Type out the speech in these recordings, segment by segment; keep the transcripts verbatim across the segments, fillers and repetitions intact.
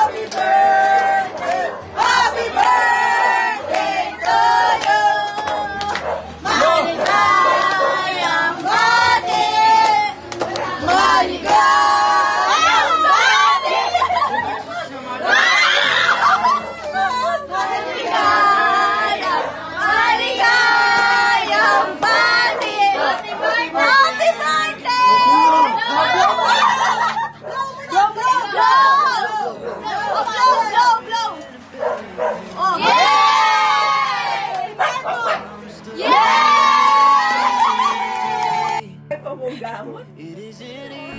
Happy birthday, happy birthday to you. Maligayang birthday, maligayang birthday. Maligayang, maligayang birthday. Happy birthday. Blow, blow, blow. Blow, blow, blow, blow. Oh. Yay! Yay!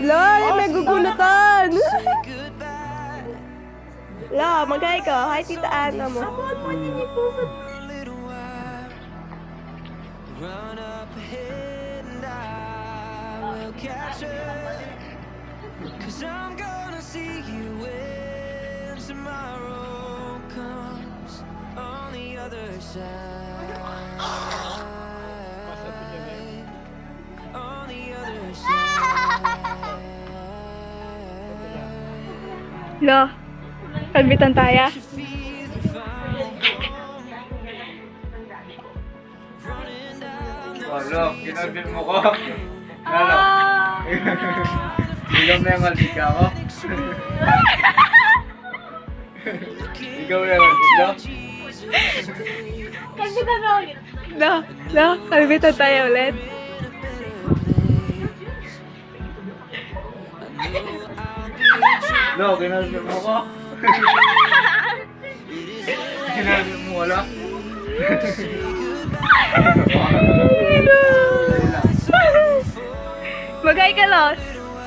Lo, yung may gugunutan. Lo, mag-hi ka. Hi, Tita Ana mo. Run up ahead and I will catch up. 'Cause I'm gonna see you when tomorrow comes on the other side. On the other side. Lo, kalbitan taya. Wala, kinalbit mu ku. Wala. Ah. Ikaw na yung kalbit ka ku. Ikaw na yung kalbit, no? Kalbitan na ulit. No, no, kalbitan taya ulit. No, kinalbit mu ku. Kinalbit mu ku, Lo. Mag-hi ka, Lo.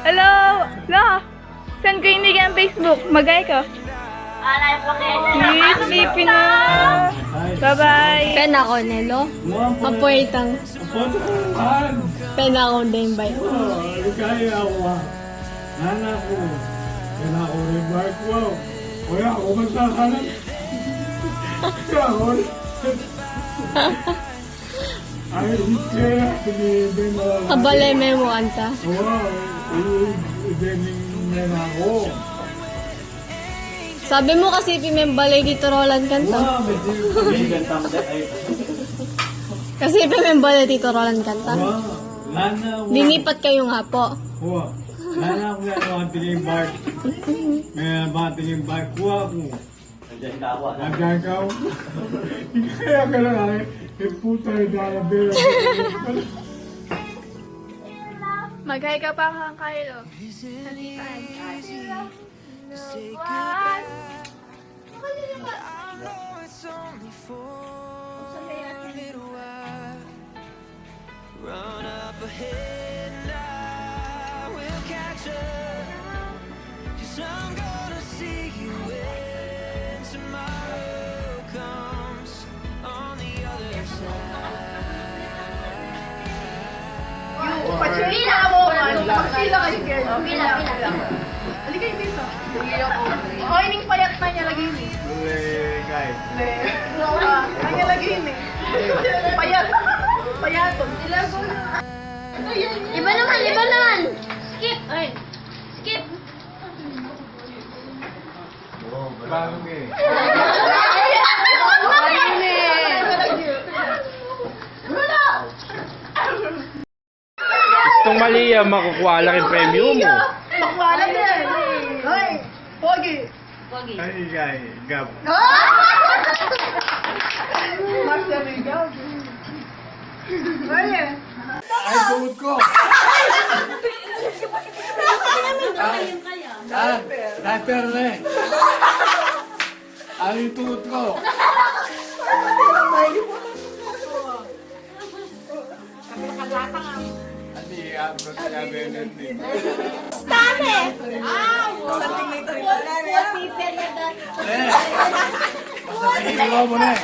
Hello, Lo. Send ku ini keng Facebook. Mag-hi ka. Miss Pipino. Bye-bye. Pena ku ne, Lo. Mapuitang. Pena ku ne, bye. Ligaya ku. Nana ku. Pena ku ne, bye ku. Oya, ku man sa kanan. Kahon. Ay, ike, ike, ike, ike, Kabale me mu kanta. Wa, i-, i-, ike, ike, ike, Sabi mu kasi pin me bale Tito Roland kanta. Wa, kasi pin me bale Tito Roland kanta. Wa, lana, wa. Dinipat kayu nga pu. Wa, lana, wa, wa, tingin bike. May ba tingin bike? Wa, wa. Nandiyan ka, wa. Nandiyan ka, wa. Kaya ka lang, ay. Eh, puta, eh, dala, bela. Mag-hi ka pa kang Carlo. Sa Tita Ann. Run up ahead and I will catch up. 'Cause I'm gonna see you when tomorrow comes on the other side. Pila mo, man. Pila kayu, girl. Pila, pila. Halika dito. O, ining payat na niya lagi ini. Uy, guys. Kanya lagi ini. Payat. Payaton. Iba naman, iba naman. Skip. Ay. Skip. Bago eh. Itong mali yan, makukuha lang yung premyo mo. Makuha lang yan. Hoy, pogi. Pogi. Ay, ay, gab. Mas yan ay gab. Hoy, eh. Ay, tuhod ku. Ay, diaper na eh. Ay, tuhod ku. Adi, abot na, Benedict. Stop it! Ah, wow. Something like that. Full, full paper na dati. Eh. Basta tingin mo muna eh.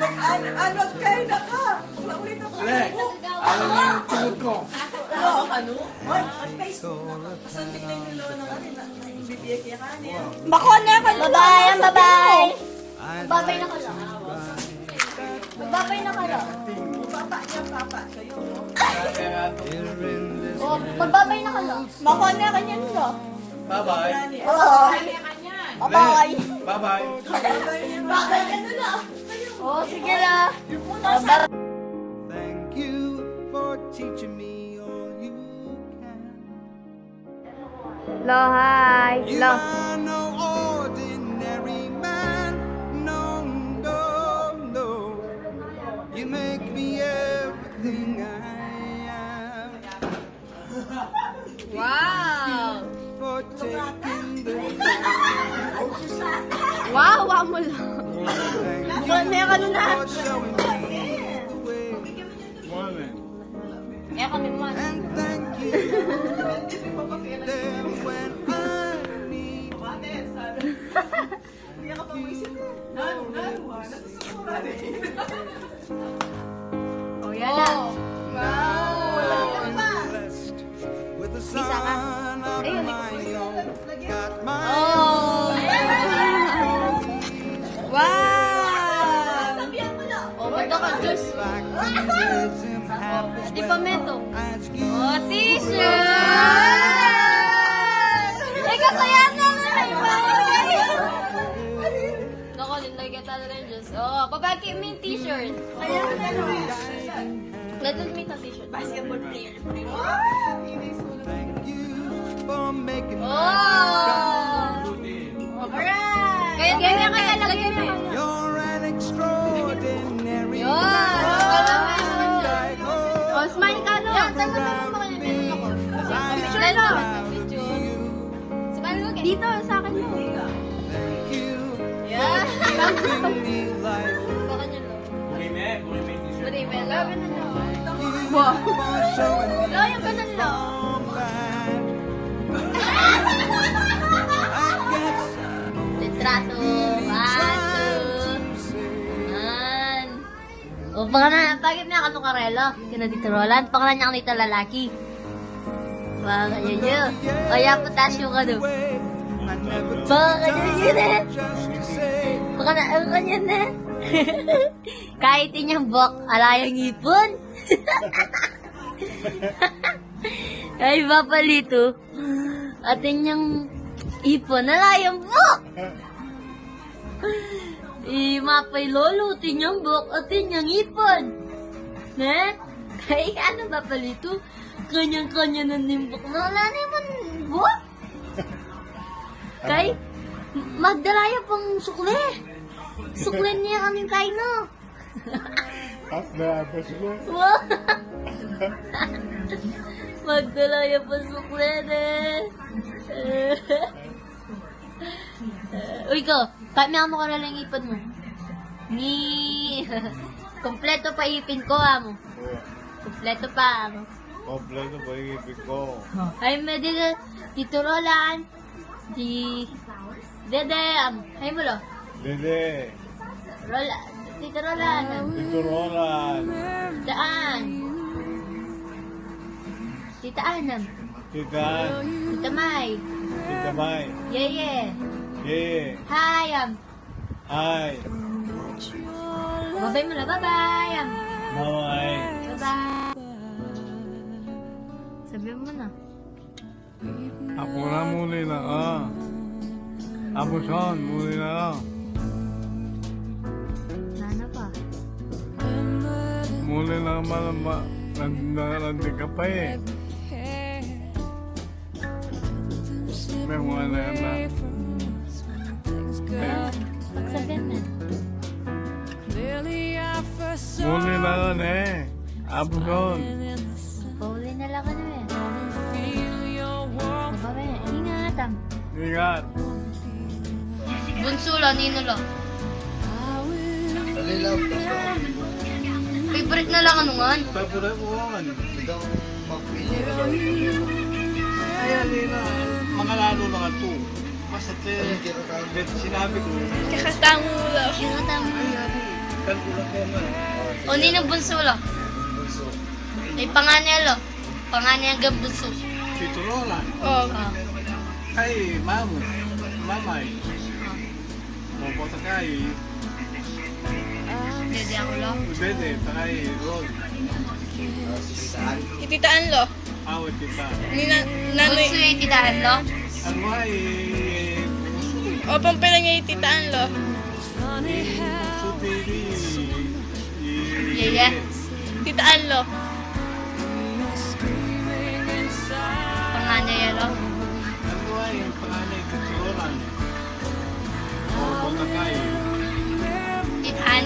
Nag-, an-, ano kayo na ka? Ulit ako. Le, ano na yung tuhod ku? Ano? Ano? Ay, at least, kasantik na yung lolo ng akin na, na yung bibigay kaya kanya. Bako na ako. Bye-bye, bye-bye. Magbabay na ka lang. Magbabay na ka lang. Papa niya, papa. Kayo, no? O, Magbabay na ka, lo. Makuha na ka niyan, lo. Bye-bye. Oo. Bye-bye. Bye-bye. Bye-bye ka na, lo. Oh, sige na. Thank you for teaching me all you can. Lo, hi. You are no ordinary man. No, no, no. You make me everything I am. Wow! For taking the time. Wow, wa mu la. Thank you for showing me the way. Morning. Kaya kami mo. And thank you there when I need. Hindi ka pa maisip. Nanu, nanu, ah. Nasusukuran eh. Oh, yan na. Oh. Wow. Blessed with the son of my own. Got my own. Wow. Oh, ba't ako, Diyos? Back to raising half as well. Di pa meto. Oh, t-shirt! Ay, kasaya na naman, babae! Naku, linlagay ka talaga ng Diyos. Oh, babae, keep me t-shirt. Ayan, ano? Let me t-shirt. Basketball player. Thank you for making my dreams come true. Alright. Kaya, kaya, kaya, lagay mo. You're an extraordinary man, and I hope. Oh, smile ka, no? Yan, tanong mo naman yung meron ako. Picture, no? Smile, okay. Dito, sa akin, no? Thank you for giving me life. Sa kanya, no? Buri me, buri me, t-shirt. Buri me, love. Wow. Lo, yung ganun, lo. Litrato, baso. Yan. O, baka na, bakit na kanu karela? Kina Tito Roland, baka na niya kanita lalaki. Baka yun yun. O, ya, patasyo ka doon. Baka yun yun eh. Baka na, ano ka yun eh? Kahit inyang buhok, ala yang ipon. Ay, Papa Lito. Atin yang ipon, ala yang buhok. I Mapay Lolo, atin yang buhok, atin yang ipon. Ne? Ay, ano, Papa Lito? Kanyang-kanya na ning buhok. Ala naman buhok. Kay, magdala ya pang sukle. Sukle niya kaming kain, no? At na, basta. Wow! Magdala ya pang sukle, ne. Uy, ko, kami ang makarala ng ipon mo. Ni, kompleto pa ipin ko, amo. Kompleto pa, amo. Kompleto pa ipin ko. Ay, may dito, Tito Roland. Di Dede, am, hay mo, lo. Dede. Rola, Tito Roland. Tito Roland. Tita Ann. Tita Ann, am. Tita Ann. Tita May. Tita May. Yeye. Yeye. Hi, am. Hi. Babay mo na, babay, am. Babay. Babay. Sabi mo na. Apu na, muli na ka. Apu Son, muli na ka. Nana pa. Muli na ka, malamba. Nandin ka pa e. May mga na yan na. Pagsabihan na. Muli na ka ne. Apu Son. Pauli na la kanu e. Baba me, ingat, am. Ingat. Bunsu la, ninu la? Favorite na la kanu ngan. Favorite ko ngan. Ayan, yun na. Mga lalo na nga to. Basta te, sinabi ko. Kakatang mo la. Kakatang. Ay, ate, kalkula ko nga. O, ninu bunsu la? Bunsu. Ay, pangalan la. Pangalan la bunsu. Tito Roland. O. A. Ay, mamu. Mamay. Mopo takay. Dede ang ulo. Dede, takay, Rod. Ititaan lo. Awa, tita. Ni na-, nanay. Bunsu ya ititaan lo? Ano ay, bunsu? O, pampilan ya ititaan lo. Bunsu, baby. Yeye. Ititaan lo. Panganay ya lo. Ano ay, panganay, tituloran. O, o, takay. Ititaan.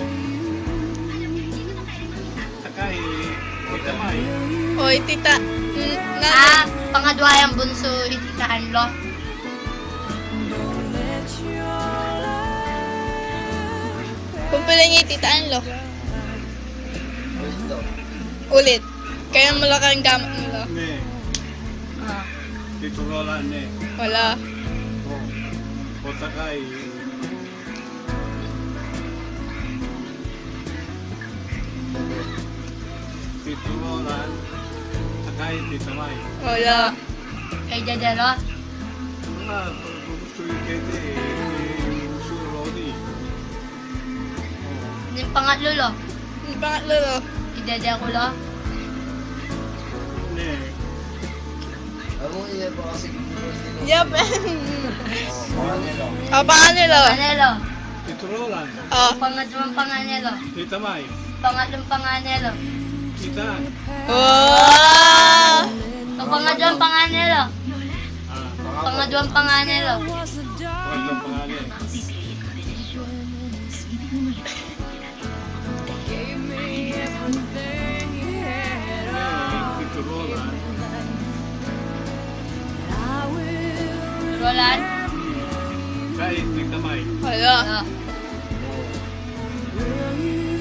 Takay, itamay. O, itita-, mm, na- Ah, pangadwa yang bunsu, ititaan lo. Kumpilan ya ititaan lo. Ulit. Kaya malaki ing gamat mu lo. Ne. Ah. Tituloran, ne. Wala. O. O, takay. Tituloran, takay, itamay. Wala. Kay dede lo? Wala, gusto yung kete, eh, gusto Ronnie. Ning pangatlu lo? Ning pangatlu lo? Idede ku lo? Ne. Amo, iya pa kasi gugulun din. Yep. O, panganay lo. O, panganay lo. Panganay lo. Tituloran. O. Pangadwang panganay lo. Itamay. Pangatlung panganay lo. Itan. O. O, pangadwang panganay lo. Ah. Pangadwang panganay lo. Pangadwang panganay. Tituloran. Tituloran. Kay, itamay. Wala. Wala.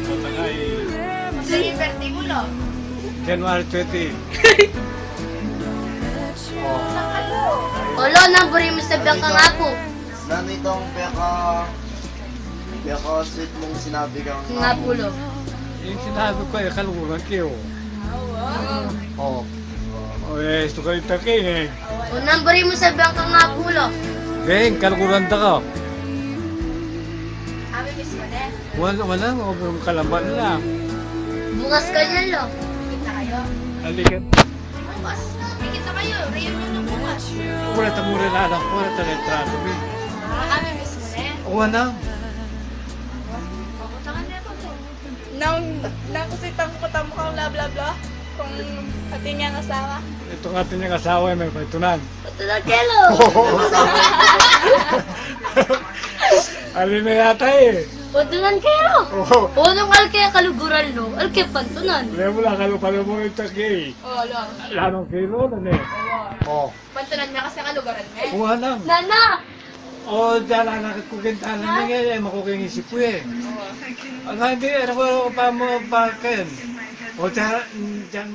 O, takay. Sige, perti mu lo. January twenty. O. Olo, nanu buri mu sabian kang apu? Nanu itang peka, peka sweet mung sinabi kang apu lo? Ing sinabi ku e, kaluguran ke o. O. O, e, istu kayung take, e. O, nanu buri mu sabian kang apu lo? Deng, kaluguran da ka. Wala, wala, o, kalaman la. Bukas kanyan lo. Alikan. Bukas, kikita kayu. Reunion na bukas. Wala ta mu rin alam, wala ta rin trato, e. Kami mismo na yan. O, anak. Papunta ka na po. Nang, nang kasi tang patamukang bla, bla, bla. Kung atin yang asawa. Itang atin yang asawa, e, me patunan. Patunan ke lo. Ali na yata, e. Patunan ke lo. O. O, nung alke kaluguran lo, alke pantunan. Lemu la kalu pala mo ita ke. O, lo. Lanung ke lo, ne. O. Pantunan me kasi kaluguran me. O, anak. Nana! O, dala na ku keng tanan, e, e, makuking isip ku, e. O. Ala, di, e, ku pa mo pa ken. O, dala, dala,